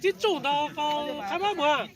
Tib tsoom ntau qhaib mab muag.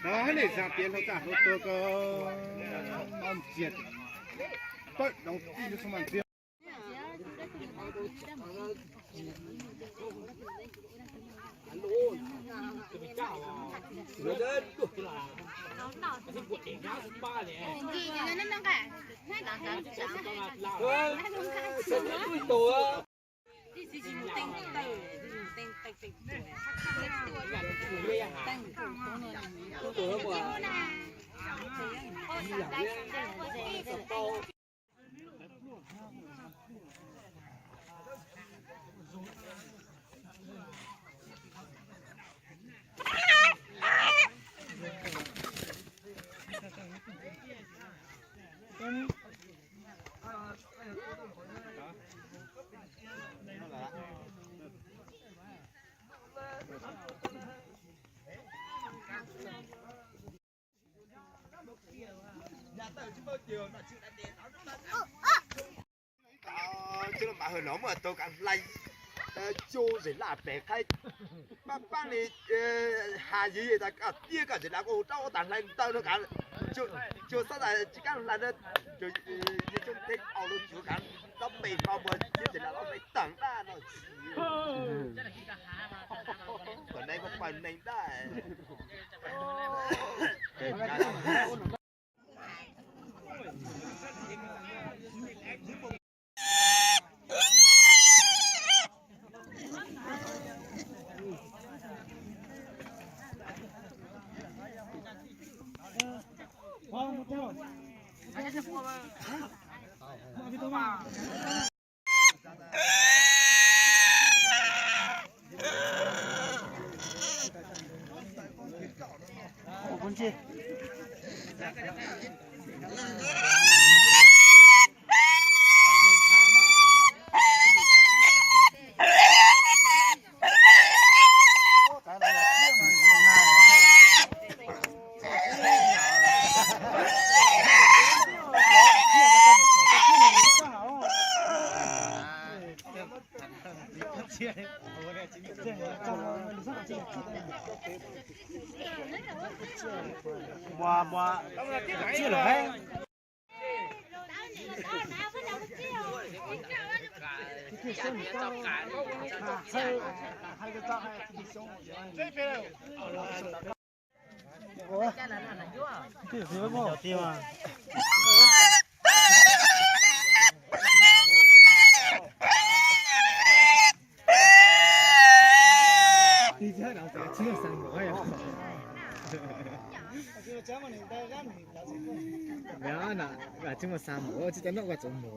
Hab le zaag piav hlau txaj hlau tuag ko, ntsia pawg doov tij lub xub mas ntxiag. Cov maam hawm no muaj tau kav hlais, cua zem laj pem qhaib, paab paab li has yig tas koj tiag koj zem laj koj hu rau ua tas hlais ntawd no kav, cua xab tas tsis kaab hlais na, yawg Coob Theeb au lug cuav kav dob pes hlo muag thiab zem laj dob pes tawm daj no. Kom neeg kuj pawg neeg daj. Npua, npua, tsiaj lawm. Tsis muaj xa mus, tsis tau noj ua txuv mus.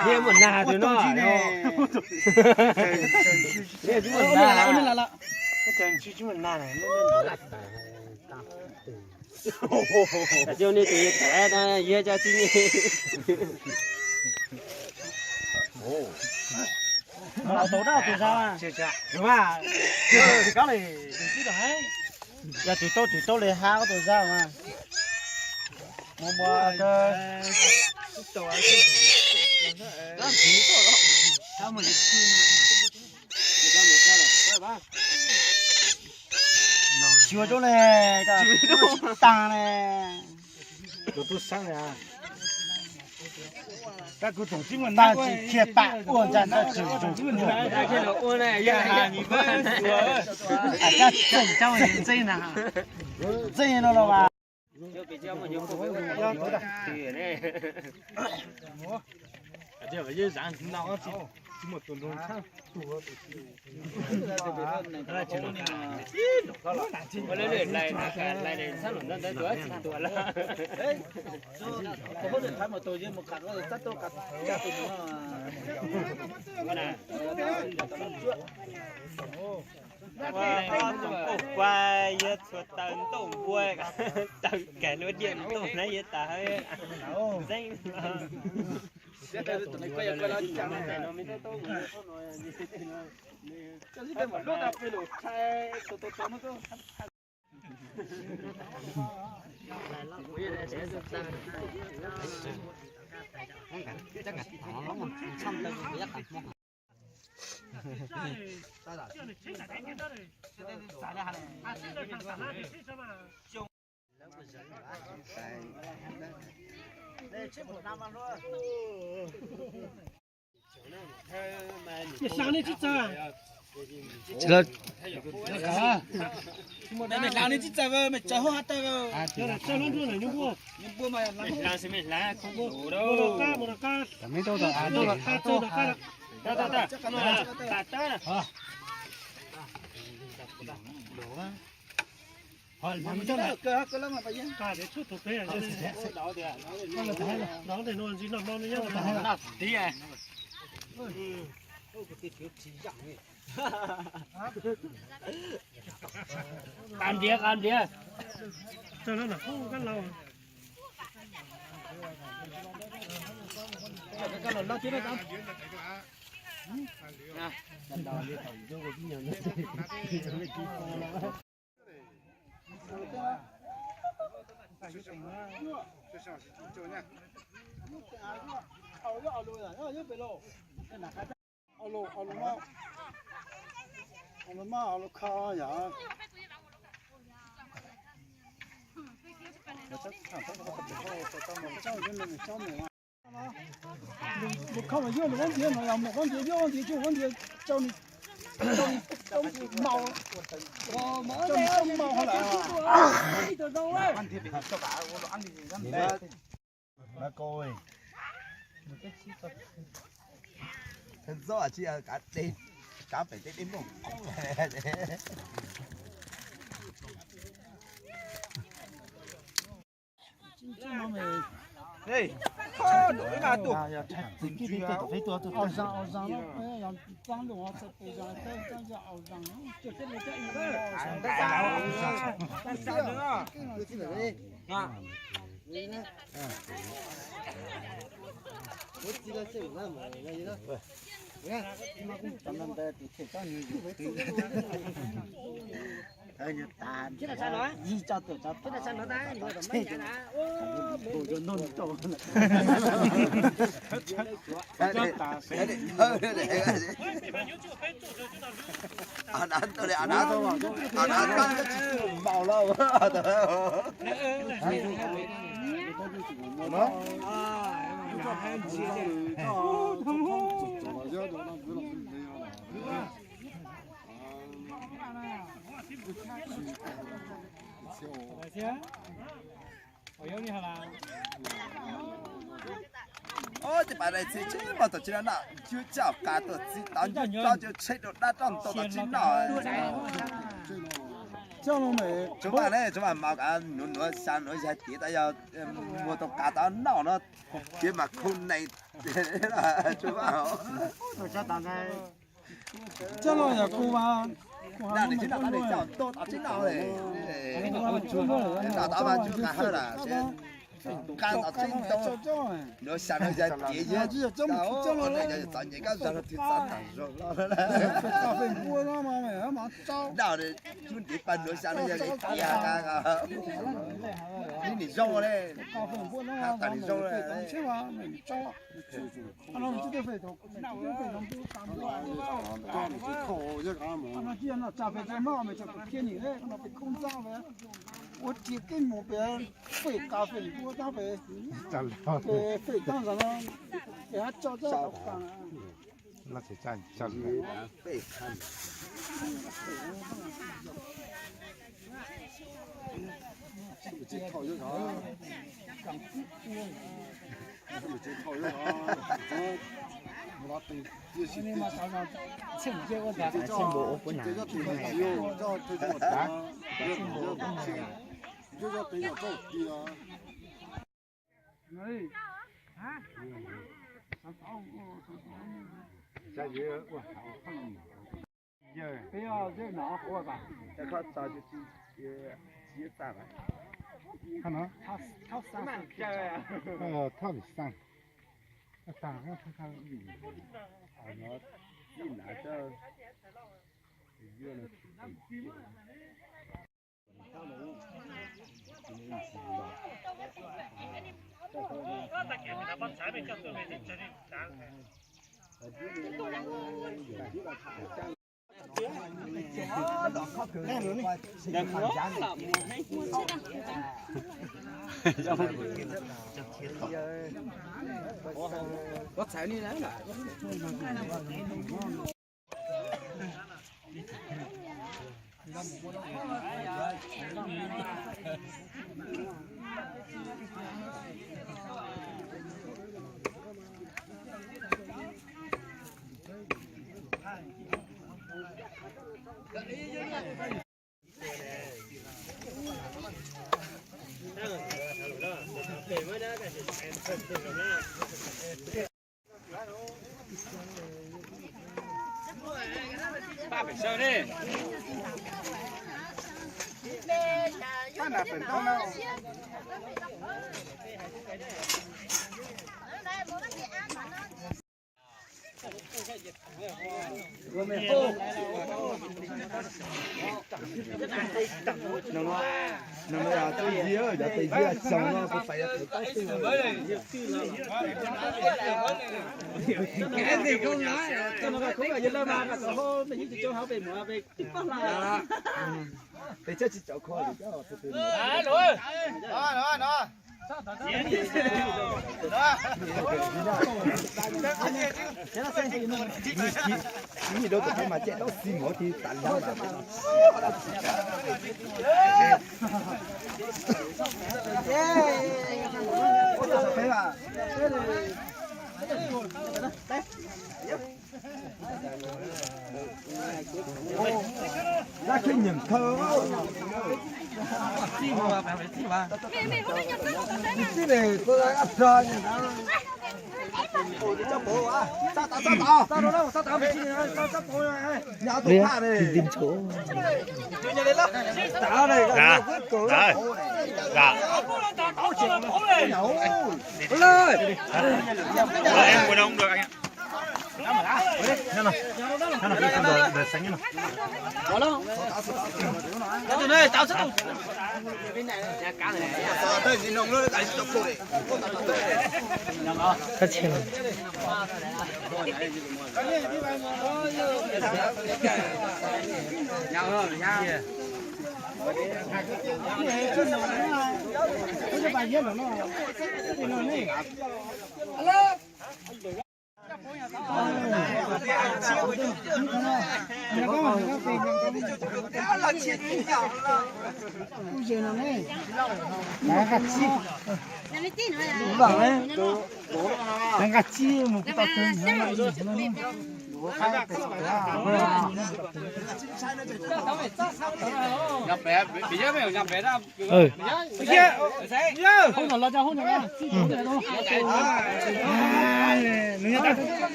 Thiab muaj nag tus no. Thiab muaj nag. Tsis muaj nag. Coj nej tus yawg thaum yawg cov txiv nyej. Tau dab tus zag. Yog tsis tau tsis tau li hab tus zag mas. Mus mus. Xyuas rau ne, tsis taag ne. Tus tub saab ne, kab kuv tsoom tsis muaj nab tsis khiav pam ua ntsa ntsa tsis zoo. Kab tseem coj ntxeeb na, ntxeeb no los mas. Tsoom phooj ywg txhua taw ntuj npua, taw kag lub diam ntuj na yog tas ntxeeb. Mej hla nej txij txawv, mej txawv hauv has tawg. Qas ntiav, qas ntiav. Mus khau mas yuav nws Vaub Ntiav no, yog mus Vaub Ntiav yuav Vaub Ntiav, tsuas Vaub Ntiav coj nws, coj nws coob maus, coj nws coob maus hov lawm. Kav pem tej dej muaj qoob. Ces pas dais txi tsheb mas tom tsis no na, cua coj qas tuaj txi tod ncuj roj cua tsheb rau dab roj ntau tom tsis no. Tsuas vaj ne, tsuas vaj mas nuav nuav xya nuav yog tiav tas yog muag tau qas tod noj no, tiav mas khu nees tsuas vaj. Coj los yog kuv mas, kuv hais no mas coj los, coj tod tsis no, coj tod mas tsuas qas hawb las, qas tod tsis ntau, nuav xya nuav yog tiav yog txom nyem kab zog no twb txaj tas zog. Dab tub ntiv pas nuav xya nuav yog tiav, ib nim zoo le, tas nim zoo le. Ua riam keej mus pem fem qas fem npua tab pem, pem fem tag nrho no, pem hab tso txog tau qas.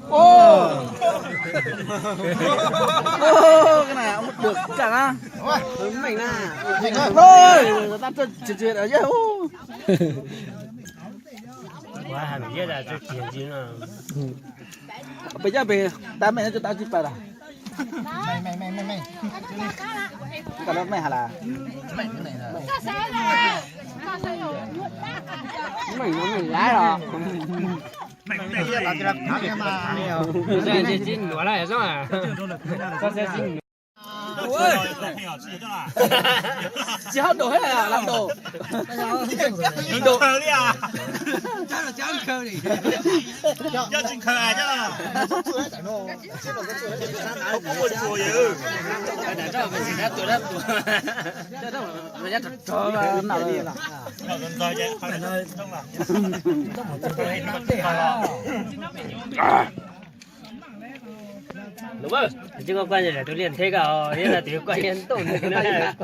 Ô, ô, cái này ông được cả. Ôi, tao chưa chưa chưa đấy chứ. Ua hais yeb das tso kiag ntsis no. Peb coj pem, tau mej no tso tau tsis pais lawm. Koj no mej has las. Mej no mej laiv los. Tsis hab dua hab las dua. Lub, tsis koj kuaj tus liaj ntheb ko, yog tias kuaj yog ntuj, kuaj yog ntuj.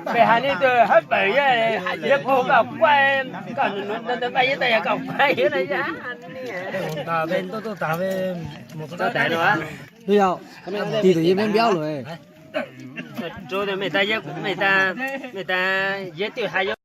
Peb hais nej tus hab pawg yog, yog puag kom kuaj, kom nws nws nws npaj yog tas yog kom kuaj yog na yog. Tus yau, tis tus yau npiab npiab lawm. Rau mej tas, mej tas, mej tas yog twj hais yog.